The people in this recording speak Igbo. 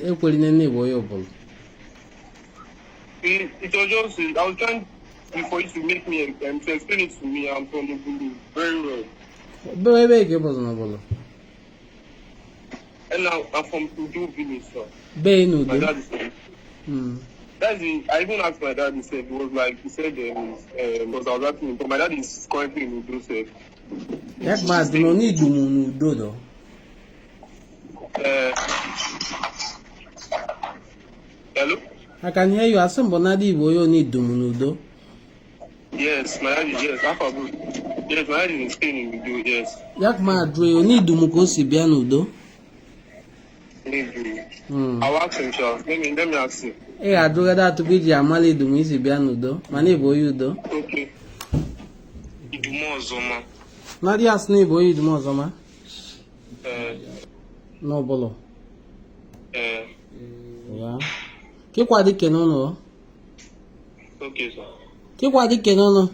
Ekwerine na ịbụ onye Ubulu. It was just, I was trying for you to make me, to explain it to me. I'm from Ubulu very well. Ebe ebe ka ị bụzụ n'Ubulu? And now I'm from Udo village, sir. Bee My n'Udo. dad is from. That's the, I even asked my dad, he said, he was like, he said, because I was asking him, but my dad is currently in Udo, sir. Ya ma dị nọ n'idumu n'udo dọ. Hello? I can hear you. Asị mbụ na dị Igbo onye n'idumu n'udo. Yes, my dad is, yes, Alpha Blue. Yes, my dad is staying in Udo, yes. Ya ma jụọ ya n'idumu ka o si bịa n'udo. Maybe. Mm. I'll ask him, sir. Let me ask him. Ị ga-ajụgada atụpụ iji amala idumu isi bịa n'udo mana ịbụ onye udo. Okay. Idumu Ozoma. Na dị asị na ịbụ onye idumu ọzọma n'Ubulu. Ya. Kịkwa dị kene ụnụ. Okay, sir. Kịkwa dị kene ụnụ.